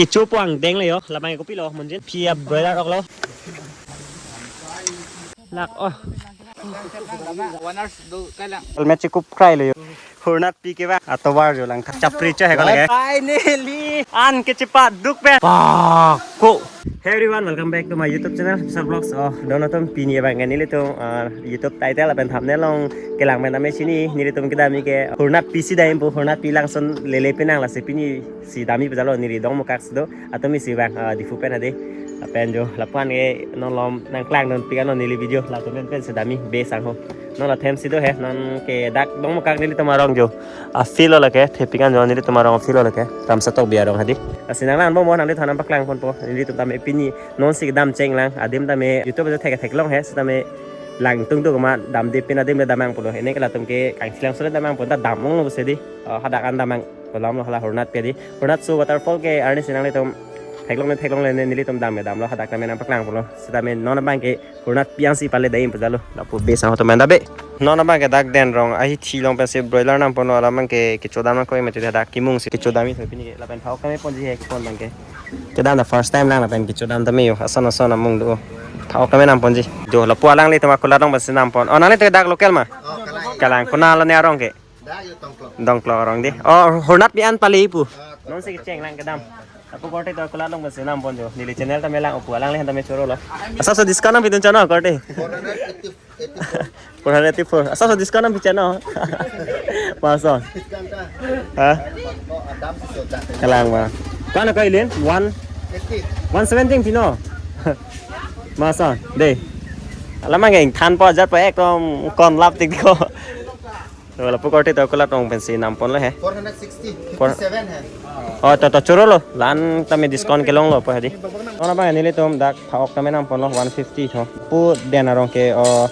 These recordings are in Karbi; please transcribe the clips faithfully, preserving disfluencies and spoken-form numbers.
Kecho po angdeng le yo, labang kopilo, Monjin. Phi a broiler ok lo. Lak, oh. One hours do kailang. Helmet chikup krai le yo. Hurnat pi ke ba. Atovar jo lang thak chapri cho he ko lage. Finally, an kechepaduk pen. Pa, ko. Hey everyone, welcome back to my YouTube channel, Vishal Vlogs. Oh, don atum, pini abang ke nelitum, ah, YouTube title lapen thumbnail along kelang pen tame chini, nelitum kedam ke Hurnat pi si dam pu, Hurnat pi langsun lele penang, lasi pini si damji pu jalo, neli Dongmukak si do, atum isi abang, ah, Diphu pen hadi. Lapen jo, lapu-an ke non malom nangklangdun pik-an non neli video, latum pen pen si damji, be sangho. Non la them si do he, non ke dak Dongmukak nelitum arong jo. A field lo lake, thepik-an jo nelitum arong a field lo lake. Ramsa Tokbi arong hadi. Lasi nanglang bom nanglitum aphan nangpaklang ponpo. Nelitum tame pini non si kedam chenglang. Adim tame YouTube ajo thek theklong he. Sitame langtung tu kema damde pin adim le damnang pulo. Ene ke latum ke kangchilang sore damnang pon ta damlong lo sedi. Oh, hadak an damnang. Kolam lo hala Hurnat pi hadi. Hurnat so waterfall ke arni si nanglitum theklongle theklongle ne nelitum dam ke damlo, hadak tame nangpaklang pulo. Sitame non abang ke Hurnat pi an si pale dam pu jalo. Lapu be sangho atum anta be. Non abang ke dak den rong ahithi along pensi broiler nam ponlo, alam abang ke kecho dam nangkok mati, dak kimung si kecho damji thu pini ke, lapen phak ok tame ponji he kepon abang ke. Kedam ta first time lang lapen kecho dam tame yo, ason ason amung do. Phak ok tame nam ponji. Jo lapu alanglitum akulat along pensi nam pon. Oh, nanglitum dak local ma? Oh, kalang. Kalang, konat lo ne arong ke? Dak yo Dongklok. Dongklok arong di. Oh, Hurnat pi an pale pu. Ah, non si kecheng lang kedam. Lapu korte to akulat along pensi nam pon jo. Neli channel tame lang, opu alangliphan tame choro lo. Asapso discount nangpidun chano korte? Four hundred eighty, eighty-four. Four hundred eighty-four. Asapso discount nangpi chano? Mason. Discount ta. Ha? Oh, adam si so ta. Kalang ma. Kan ko ilin? One? Eighty. One seventy pino. Mason. De. Alam abang ke ingthan po, ajat po, ekdom konlap tik ko. To lapu korte to akulat along pensi nam ponlo he. Four hundred sixty, Four- fifty-seven hai. Oh, to, to choro lo. La-an tame discount kelong lo po hadi. Non abang nelitum dak phak ok tame nam ponlo one fifty tho. Pu den arong ke, oh,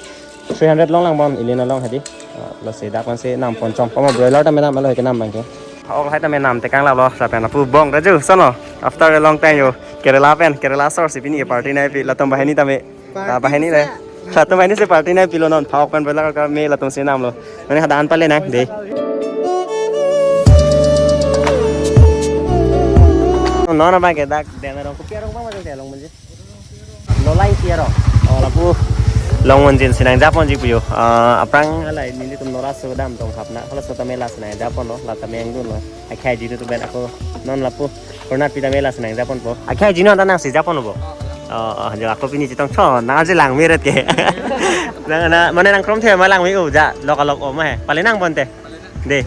three hundred longlang bom ilin along hadi. Oh, lasi dak pensi nam pon chom. Komo broiler tame nam alo ke nam abang ke. Phak ok hai tame nam tekang lap lo. Lapen lapu bong raju sono. After a long time yo. Kerala pen, Kerala sor si pini ke party nangpi, latum banghini tame. Ah, banghini le. Latum banghini si party nangpilo non, phak ok pen broiler kame latum si namlo. Mane hadak an pale nang de. Non abang ke dak den arong, kopi arong abang ma dak along Monjin? Lolai pi arong. Oh, lapu along Monjin si nangjaponji pu yo. Ah, aphrang halai nelitum nora so dam tong hapna. Hala so tame la si nangjaponlo, la tame angdunlo. Akhai jinu tu ben ako non lapu Hurnat pi tame la si nangjaponpo. Akhai jinu anta nang si japonpo. Oh, oh, jo ako pini chetong cho, nang aje langme ret ke. Nang na, mane nangkromthe ma langme u ja, lok alok o ma he. Pale nang ponte. De.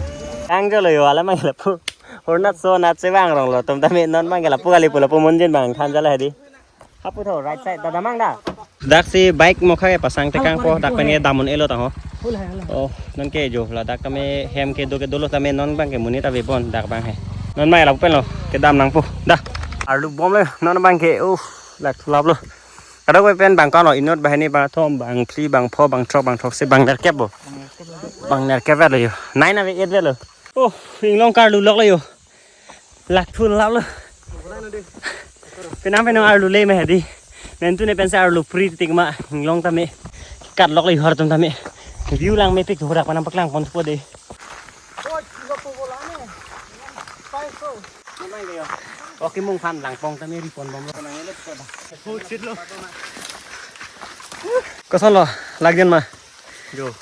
Kang jo lo yo, alam abang lapu. Hurnat so nat si bang rong lo, atum tame non abang ke lapu kali pu lapu Monjin abang than jala hadi. Hapu tho, right side, ta damnang da. Dak si bike mokha kepasang tekang po, dak pen ke dam un-elo tangho. Oh, non ke jo, ladak tame hem kedo kedo lo tame non abang ke monit ave pon, dak abang he. Non abang lapu pen lo, kedam nangpo, da. Arlu bom le, non abang ke, uh, lakthu lap lo. Kadokave pen abang kano inut banghini bangthom, bangphli, bangpho, bangthrok, bangthroksi, bangnerkep bo. Bangnerkep vet lo yo. Nine ave eight vet lo. Oh, inglong karlu lok lo yo. Lakthu lap lo. Penang penang arlu le me hadi. Mentu ne pensi arlu pri tik ma inglong tame. Kat lok lo yo atum tame. View langmepik thu rak panam paklang ponpo de. Okay, mung phan langpong tame ri pon bom lo. Koson lo, lak jon ma? Jo,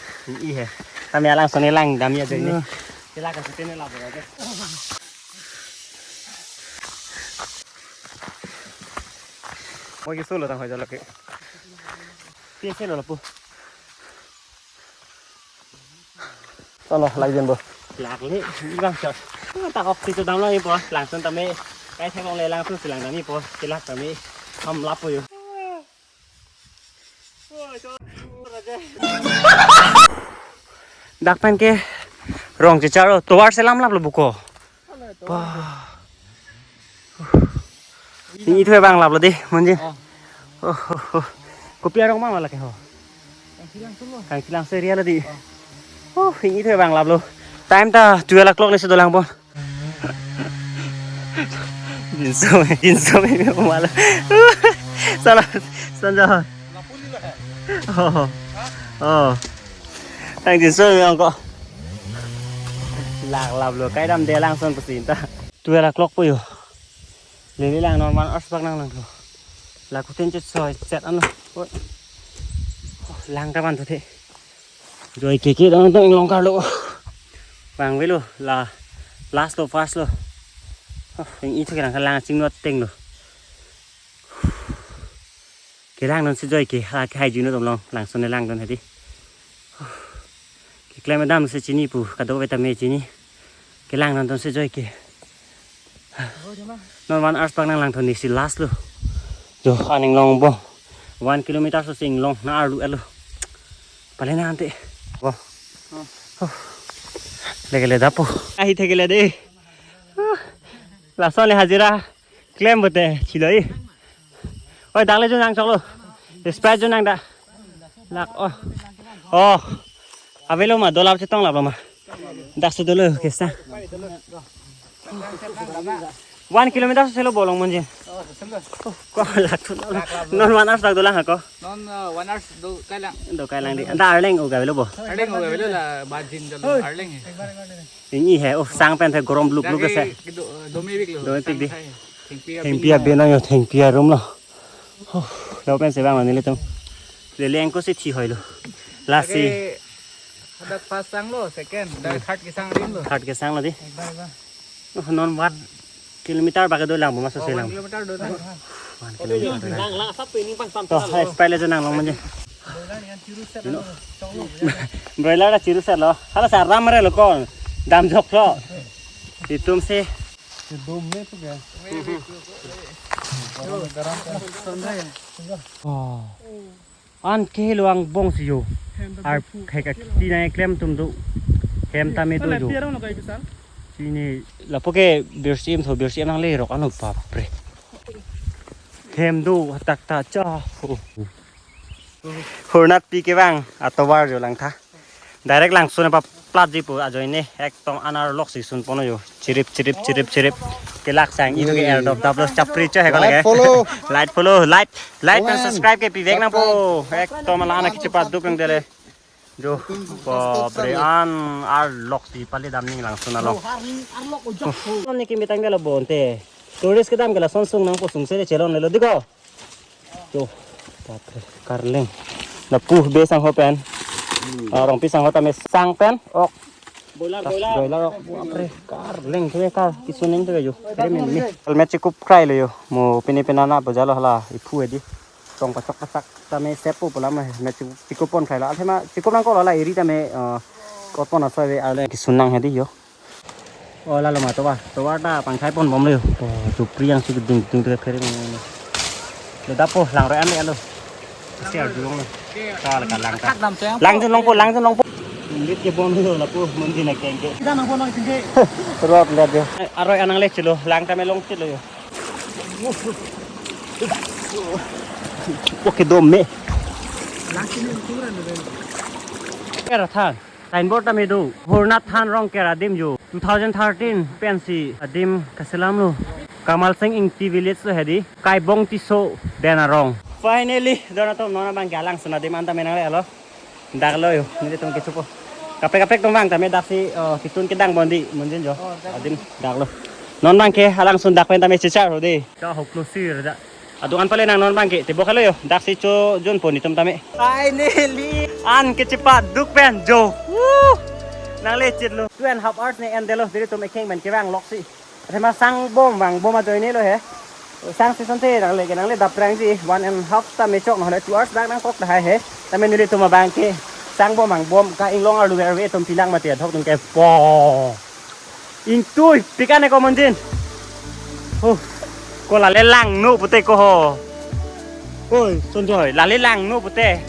i he. Tame alang sone lang damji ajoine. Hmm. Kelak ka sitene la bora de. Mo ki solo tang hoi jalo ke. Pia selo lapu. Solo, lak jon bo. Lak le, i bang chot. Tak ok si to dam lo i po. Langsun tame. Kai thek long le langsun si lang damji po. Kelak tame. Ham lapu yo. Dak pen ke rong checharo, tovar si lam lap lo buko. Bah. Ini thu bang lap lo de, Monjin. Oh. Oh, oh, oh. Kopi arong ma lake ho. Kangchilang se area lo di. Oh, ini thu bang lap lo. Time ta twelve o'clock ni si dolang pon. Jinso, jinso me umala. Salah, sanja. Oh. Oh. Tang jinso me angko. Lak lap lo, kai dam de langsun pasinta. Twelve o'clock po yo. Lele lang non one hours bak nanglangthu. Laku tin chit soi chet ano. Oi. Oh, lang ta van thu the. Joike ke dong dong inglong karlo. Vangvelo la last lo, first lo. Oh, ing-i thu kelang kelang chingno ateng lo. Kelang non si joike, ha ke hai juno dom long, langsun ne lang don hedi. Keklem dam si chini pu, kadokave tame chini. Kelang non ton si joike. Non one hours bak nanglangthu, ne si last lo. Jo, an inglong bom. One kilometer so si inglong, na arlu elo. Pale na ante. Bo. Leke le dapo. Ahi thekele de. Lason le hajira klem pute chiloi. Oi, dak le jo nangchoklo. Sprite jo nangda. Lak, oh. Oh. Avelo ma, dolap chetong laplo ma. Dak si dolo kesa. One kilometer so selo bolong monje. Oh, ko lak tu. Non one hours bak dolang ako. Non, uh, one hours do kai lang. Do kai lang di. Anta Arleng o gavelo bo. Arleng o gavelo la bajin dolo Arleng. Ing-i he, oh, sang pen the gorom luk luk ase. Dome pik lo. Dome pik di. Thengpi abe nang yo, thengpi arum lo. Oh, lo pen se bang lo nelitum. Lele angko si thi hoilo. Lasi. Hadak first sang lo, second, dak third kesang rin lo. Third kesang lo di. Oh, non one kilometer bak do lang, bo ma so se lang. One kilometer do lang. Lang, lang, asap ini pang sam. To, hai, spy le jo nanglong manje. Broiler ta chiru set lo. Hala sa ram re lo kon. Damjok lo. Itum si. Dum me tu ke. Oh. An ke lo angbong si jo. Ar khai ka ti na klem tum do. Hem tame do jo. Sini lapu ke birsim tho, birsim nanglerok ano, bapre. Hem do tak ta cha. Oh. Hurnat pi kevang atovar jo langtha. Direct langsun apa plat ji pu ajoine ekdom anar lok si sun pono jo. Chirip, chirip, chirip, chirip. Kelak sang itu ke air dop dap lo chapri cho he ko lage. Light follow. Light follow, light, light and comment, subscribe ke pivek nangpo. Ekdom ala anak cepat duk nang dele. Jo, bapre, an ar lok si pali dam ning langsun alo. Nonke mitang delo bonte. Tourist kedam ke lason sung nangpo, sung se le chelon lelo diko. Jo, bapre, karleng. Lapu be sangho pen. Ah, Rongpi sangho tame sang pen. Ok. Boiler, boiler. Boiler, ok. Bapre, karleng tu kar, kisuning tu jo. Kere min mi. Helmet chikup krai lo jo. Mo pini penana bajalo hala, iphu edi. Tong pachok pachak tame sepo pulam helmet chikup, chikup pon krai lo. Althema chikup nangkok lo la iri tame, eh, kot pon asoi ve ale kisun nang hedi jo. Oh, lalo ma tovar, tovar ta pangthai pon bom le. Oh, chupri yang si ding ding te khere. Lo dapo lang roi an le alo. Siar dulong lo. Kal ka lang ka. Lang jun longpo, lang jun longpo. Lit ke bom lo lapu mun din keng ke. Kita nang bono tingke. Rot le jo. Aroi anang le chilo, lang tame long chilo jo. Oke dom me. Lang sini ukuran deh. Era than. Signboard tame do. Hurnat Than Rongker adim jo. Two thousand thirteen pensi adim kaselam lo. Kamal Singh Ingti village lo hedi. Kaibong Tisso Denarong. Finally, don atum non abang ke alangsun adim an tame nangle alo. Dak lo jo, nelitum kechopo. Kaprek kaprek atum vang tame dak si, oh, kitun kedang bondi, munjin jo. Adim dak lo. Non abang ke alangsun dak pen tame chechar ho de. Ka hok lo sir da. Adung an pale nang non abang ke, tebok helo jo, dak si cho junpo netum tame. Finally, an kechepaduk pen jo. Woo! Nangle chit lo. Two and a half hours ne en delo, diri tum ekeng ban kevang lok si. Athema sang bom vang bom ajoine lo he. Sang si sonte nangle ke nangle dap prang si one and half tame chok, nahole two hours dak nangkok tahai he. Tame nelitum abang ke sang bom vang bom ka inglong arlu verve atum pilang mati adhok dun ke po. Ingtui, pikan e ko munjin. Oh, ko lale langno pute ko ho. Oi, Sonjoy, lale langno pute.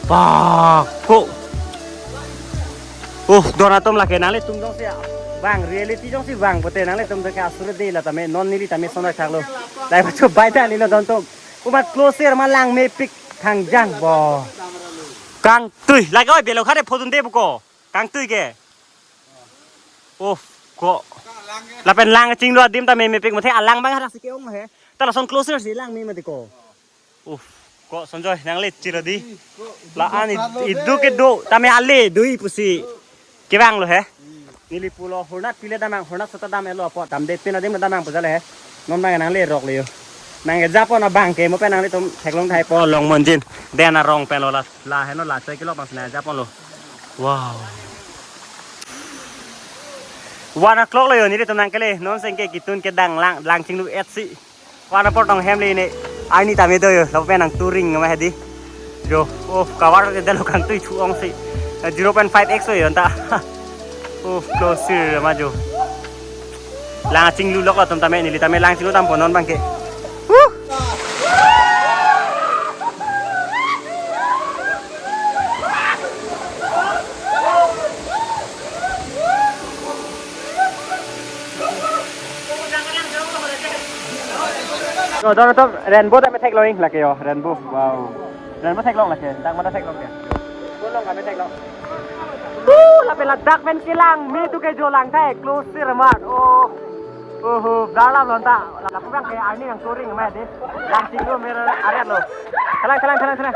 Pak, ko. Oh, don atum lake nanglitum jongsi vang, reality jongsi vang pute nanglitum ke asur de la tame, non neli tame sonai thaklo. Lai pacho bai ta lilo don atum. Kumat closer ma lang mepik thangjang bo. Kangtui, lake oi belo khare phodun de buko. Kangtui ke. Oh, ko. Lapen lang chinglo adim tame mepik mate alang bang hadak si ke-ong he. Ta lason closer si lang me mati ko. Uh, ko Sonjoy nangle chiro di. La an id-, iduk kedo tame ale dui pusi. Kevang lo he. Neli pulo hurnat pile damnang, hurnat sota dam-etlo apot, damde pin adim damnang pu jale he. Non abang nanglerok le yo. Nangkejapon abang ke mo pen nanglitum theklong thaipo Longmonjin. Den arong pen lo la, la heno la choi kilo bang sena japonlo. Wow. One o'clock lo yo, nelitum nangkele, non sengke kitun kedang lang, lang chinglu-etsi. One apor tong hem le ne. Arni tame do yo, lapen nang touring ma hedi. Jo, oh, kawar de lo kan tui chu ongsi. Zero point five X yo anta. Oh, close sir ma jo. Lang chinglulok lo tum tame, neli tame lang chinglu dampo non abang ke. Huh! Yo, dor to rainbow tame theklong lake yo, rainbow. Wow. Rainbow theklong lake, dak mata theklong ke. Bolong kami theklong. Uh, lapen ladak pen kelang, me tu ke jo lang thai, close sir mat. Oh. Oh, oh, dalam lonta. Lapu abang ke arni nang touring ma hedi. Lang chinglu mer aret lo. Kalang, kalang, kalang, kalang.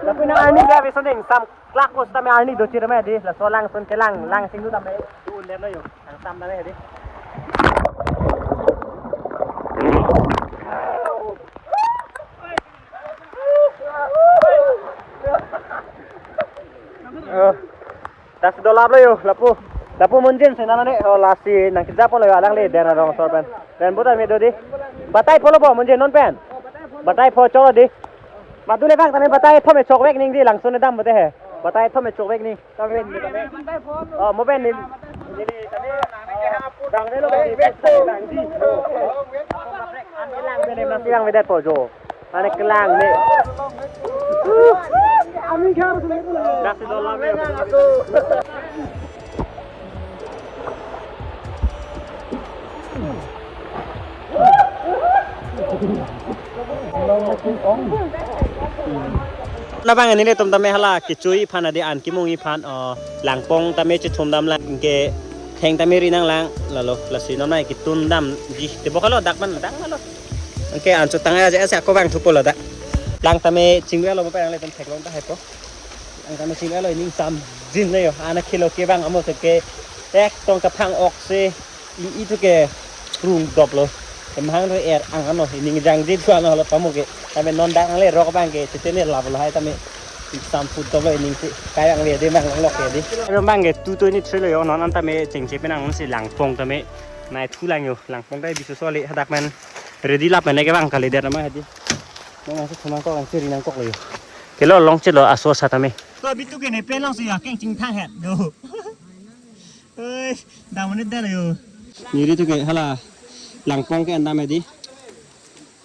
Lapu nang arni dia besonding sam klak ko sitame arni dochir ma hedi. Laso langsun kelang, lang chinglu tame. Tu un lo yo. Nang sam tame hedi. Oh. Lasi dolap lo yo, lapu. Lapu Monjin si nang ne, oh, lasi nangkejapon lo yo, alangle den arong asor pen. Rainbow tame do di. Batai pho lo bo Monjin non pen. Batai pho cholo di. Madu le bang tame batai pho me chokvek ning di, langsun dam bote he. Batai pho me chokvek ning. Tame. Oh, mo pen ni. Bang de lo bang di. Bang di. Bang di. Bang di. Bang di. Bang di. Ane kelang me. Ami khar. Dak si dolap me. Labang nelitum tame hala kechui aphan adi an kimung aphan, oh, langpong tame chethum dam lang ke theng tame ri nanglang lalo lasi non nai ketun damji tebok lo dak man dak lo. Anke anchot tang aja asa ako bang thupo lo dak. Lang tame chinglu lo mo pen nanglitum theklong tahai po. Lang tame chinglu lo ining samjin na yo. Ana khelo ke bang amo se ke ek tong kaphang ok se i itu ke rung dop lo. Kemhang do er ang ano ining jangji thu ano lo pamo ke. Tame non dak nanglerok bang ke chete ne lap lo hai tame. Sam put dolo ining si kayang le de mang lok ke de. Ero bang ke two twenty-three lo yo non an tame chengche penang si langpong tame. Nai thu lang yo langpong tame bisu soli hadak men. Ready lap men ke bang kali der ma hedi. Nang si thunang kok ang siri nang kok lo yo. Kelo long chelo aso sa tame. To bitu ke ne pen long si ya keng chingthang het do. Oi, dam ne der yo. Niri tu ke hala langpong ke andam hedi.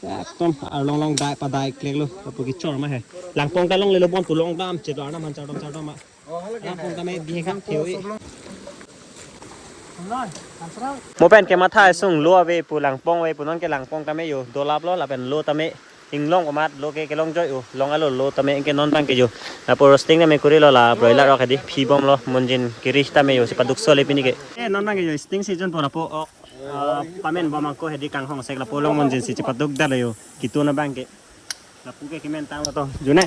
Ekdom arlong long dai padai klek lo, apo kechor ma he. Langpong ta longle lo bon tu long dam, chedo arnam han chardom chardom ma. Langpong tame bihek hak theo e. Mo pen kematha sung lo ave pu langpong ave pu non ke langpong tame yo, dolap lo lapen lo tame inglong komat lo ke kelong joi yo, long alo lo tame ke non bang ke yo. Lapu roasting tame kuri lo la broiler ok hedi, phi bom lo, Monjin kiri tame yo, si paduk soli pini ke. Eh, non bang ke yo, sting season po lapu ok. Ah, pamen bom ako hedi kanghong sek lapu Longmonjin si chepaduk dar yo. Ketun abang ke. Lapu ke kemen tang lo to. June.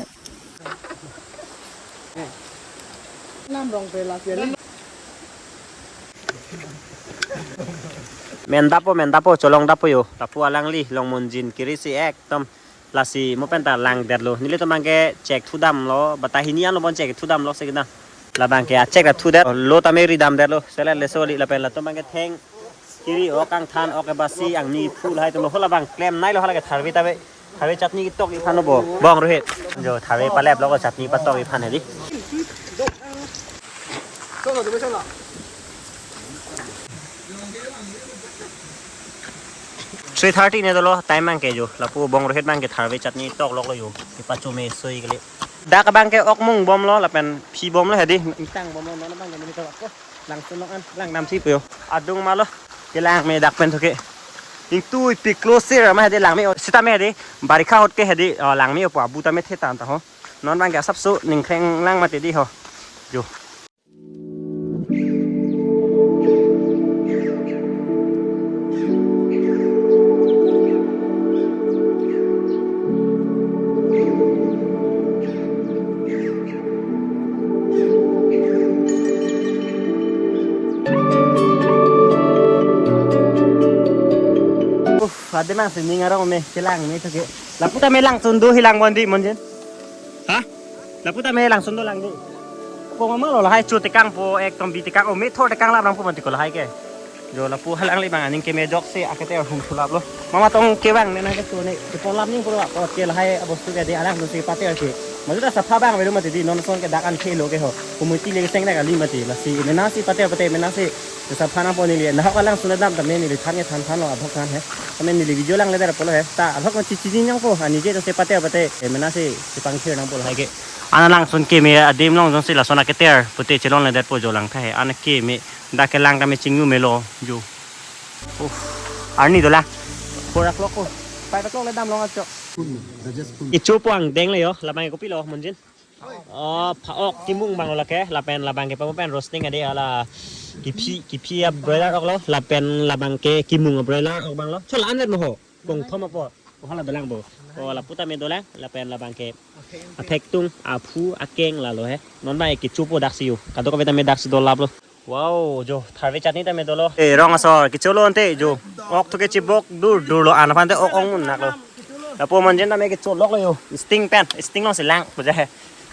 Nam rong pe la pian. Men dapo, men dapo, cholong dapo yo. Lapu alangli Longmonjin kiri si ekdom. Lasi mo pen ta lang der lo. Nelitum bang ke chek thu dam lo. Batai hini an lo bon chek thu dam lo se kena. Labang ke achek ta thu der. Lo tame ri dam der lo. Selet le soli lapen latum bang ke theng. Kiri ok kangthan ok ke basi angni phu lahai atum lo hala bang klem nai lo hala ke tharve tave. Tharve chutney ketok iphan lo bo. Bong Rohit. Jo tharve palep lo ko chutney patok iphan hedi. Three thirty ne dolo time bang ke jo. Lapu Bong Rohit bang ke tharve chutney tok lok lo yo. Kepachome soi kele. Dak bang ke ok mung bom lo lapen phi bom lo hedi. Ingtang bom lo non bang ke nelitum ako. Langsun long an, lang nam si puyo. Adung ma lo, kelang me dak pen thu ke. Ingtui pik close sir ma hedi lang me o, sita me hedi. Barikha ahut ke hedi, oh, lang me o pu abu tame the tan ta ho. Non bang ke asapso ningkreng lang mati di ho. Jo. Adim angsi ning arong me kelang me to ke. Lapu tame langsun do hilang bon di Monjin. Ha? Lapu tame langsun dolang di. Ko mama lo lahai chu tekangpo ekdom bi tekang o methor tekang lap nangpo mati ko lahai ke. Jo lapu halangli bang aning keme ajoksi akete hum sulap lo. Mama tong kevang ne nang ke chu ne. Kepon lap ning pulo ko ke lahai abostu ke di alang dunsi pater ke. Majuta sapha bang velu mati di non son ke dak an khelo ke ho. Kumuti le seng na kali mati lasi. Menasi pater pate menasi. Sapha nangpo neli. Nahok alangsun dam tame neli than ke than than lo abhok than he. Tame neli video langledet pulo he. Ta abhok ma chichini nangpo. Ani je to se pater pate. Menasi sipang thir nangpo lahai ke. Ana langsun keme adim long jongsi lason aketer pute chelongledetpo jo langtha he. Ana keme dak kelang tame chingnu melo jo. Uff. Arni dolang. Four o'clock ko. Five o'clock le damlong achok. Ichu puang deng le yo. Labang kopi lo Monjin. Oh, pha-ok kimung bang lo ke. Lapen labang ke pamu pen roasting ade hala kiphi kiphi a broiler ok lo. Lapen labang ke kimung a broiler ok bang lo. Chola anvet mo ho. Kong thom apo. Oh, hala dolang bo. Oh, lapu tame dolang. Lapen labang ke aphek tung aphu akeng lalo he. Non ba ke chupo daksi yo. Kadokave tame daksi dolap lo. Wow, jo tharve chutney tame dolo. Eh, rong asor kecholo ante jo. Ok to ke chibok dur dur lo an aphan te ok ong mun nak lo. Lapu Monjin tame kecholok lo yo. Sting pen, sting long selang puja he.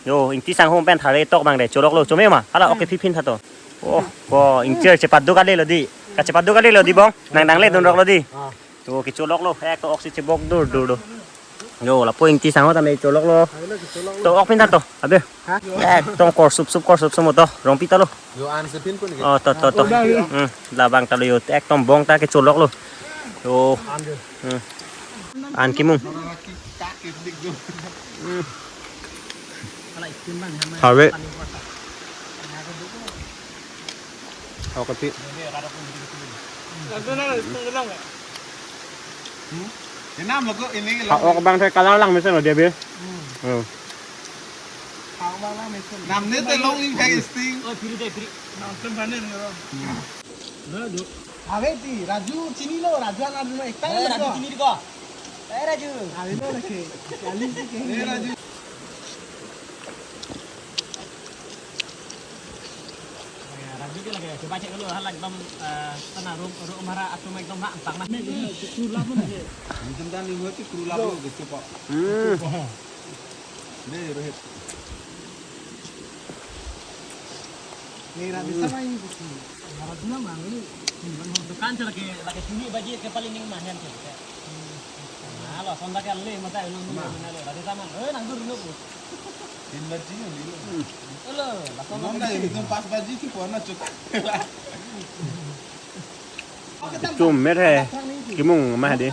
Yo, ingti sang hom pen tharve tok bang de cholok lo. Chome ma. Hala ok ke phiphin tha to. Oh, ko ingtir chepat do kali lo di. Ka chepat do kali lo di bong. Nang dang le dun rok lo di. To kecholok lo, ek to ok si chibok dur dur do. Yo, lapu ingti sang ho tame cholok lo. To ok pin ta to, abe. Ha? Ek tong kor sup sup kor sup sup mo to, rong pita lo. Yo, an se pin pun ke. Oh, to to to. Hmm, labang ta lo yo, ek tong bong ta kecholok lo. Yo. Hmm. An kimung. Hmm. Tharve. Ako ti. Hmm? Enam lo ko ini lo. Ako bang saya kalang lang mesen lo dia be. Hmm. Namne te long ing kai sting. Oh, piri deh, piri. Nonton mana ni orang? Raju. Ave ti, Raju chini lo, Raju anak rumah ekta. Eh, Raju chini ko. Eh, Raju. Ave lo lagi. Kali si ke. Eh, Raju. Raju ke lagi, coba cek dulu, hal ekdom, eh, tanah rum, rum hara atum ekdom hak angpang mah. Kurla pun. Minjem dan lima tu kurla pun gitu, Pak. Hmm. Deh, Rohit. Ni Raju sama ini. Raju nama ni. Dukan tu lagi, lagi tinggi baji ke paling ning mahan tu. Nah, lo, sonda ke le, mata ulun ni mana lo. Raju sama. Eh, nang dulu dulu. Tin baji ni lo. Hello, la sonda. Nonda ke itu pas baji tu kona cukup. Chum met he. Kimung ma hadi.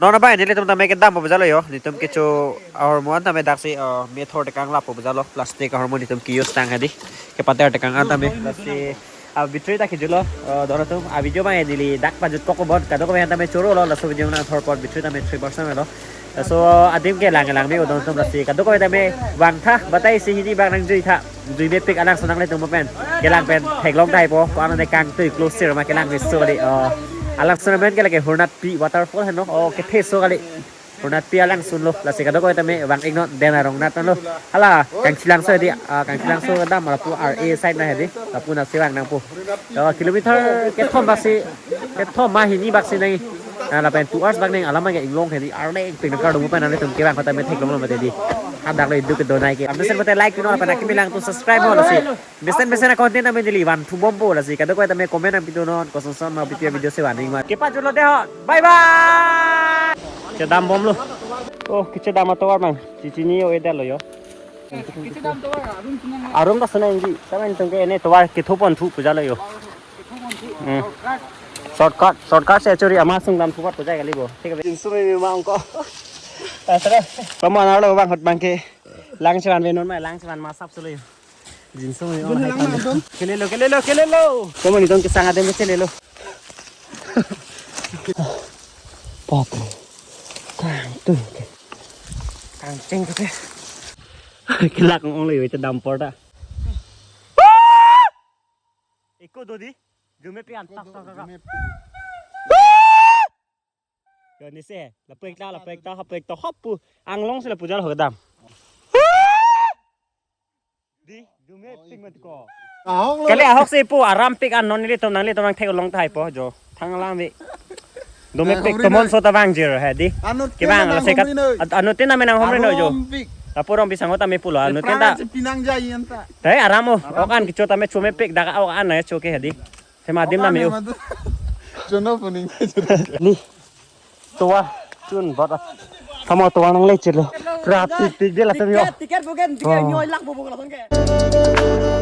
Nona bai nelitum tame kedampo bajalo yo. Nelitum kecho ahormu an tame daksi, uh, methor tekang lapo bajalo. Plastic ahormu nelitum ke-use tang hadi. Kepater tekang an tame. Lasi, uh, battery ta kejulo. Uh, dono tum, uh, video ma neli dak pajut kok bon. Kadokave tame choro lo. Laso video nangthor pon battery tame three percent lo. So, adim ke lang lang me udon tum lasi. Kadokave tame vangtha, batai si hini bang nangjui tha. Jui mepik alangsun nanglitum pen. Kelang pen theklong thaipo. Ko ano ne kangtui close sir ma kelang me so kali. Oh. Alangsun men ke lake Hurnatpi waterfall heno. Oh, kethe so kali. Hurnatpi alangsun lo. Lasi kadokave tame vang iknon den arong nat lo. Hala, Kangchilangso di, ah, Kangchilangso kedam lapu R A side na hedi. Lapu nasi vang nangpo. Oh, kilometer kethom baksi, kethom ma hini baksi nai. Ah, lapen two hours bak neng alam ke inglong hedi. Arle ping nang kardom pen nanglitum kevang kota me theklong lo mati di. Hadak lo iduk kedo nai ke. Mesen mate like pinon lapen akimi langtum subscribe ho lasi. Mesen mesen a content tame neli van thu bompo lasi. Kadokave tame comment nangpinon, koson son ma pipi video se van ning ma. Kepajulo de ho. Bye bye. Chedam bomlo. Oh, kechedam atovar mang. Chichini o edal lo yo. Kechedam tovar, arum chinang. Arum ta sunai ji. Tame nelitum ke ene tovar ketho pon thu pujalo yo. Hmm. Shortcut, shortcut se chori ama sung dam thupat ko jai kali bo. Thik ase. Jinsong me ma ongko. Asra. Pamo anar lo bang hot bang ke. Lang chevan ve non mai, lang chevan ma sap solo yo. Jinsong me ong hai pan. Kelelo, kelelo, kelelo. Pamo nelitum kesang adem ke kelelo. Pap. Kangtung ke. Kangcheng ke. Kelak ong le yo ite dampor ta. Eko do di. Jume pi an tak tak tak. Jume pi. Yo ni se, lapu ekta, lapu ekta, hapu ekta, hapu. Anglong se lapu jal ho kedam. Di, jume ping mat ko. Ahok lo. Kali ahok se pu aram pik an non nelitum nanglitum nangtheklong thaipo jo. Thang alam vi. Dome pek tomon so ta vang jir he di. Anut kevang la sekat. Anut tin name nanghumri noi jo. Apor ong pisang ta me pulo anut tin ta. Pinang jai anta. Tei aram o. Ok an kecho ta me cho me pek dak ok an na cho ke he di. Sema adim name o. Chono puning. Ni. Towa chun bot. Tamo towa nangle chelo. Pra tik tik de la temi o. Tiket bukan tiket nyoi lak bobo la tongke.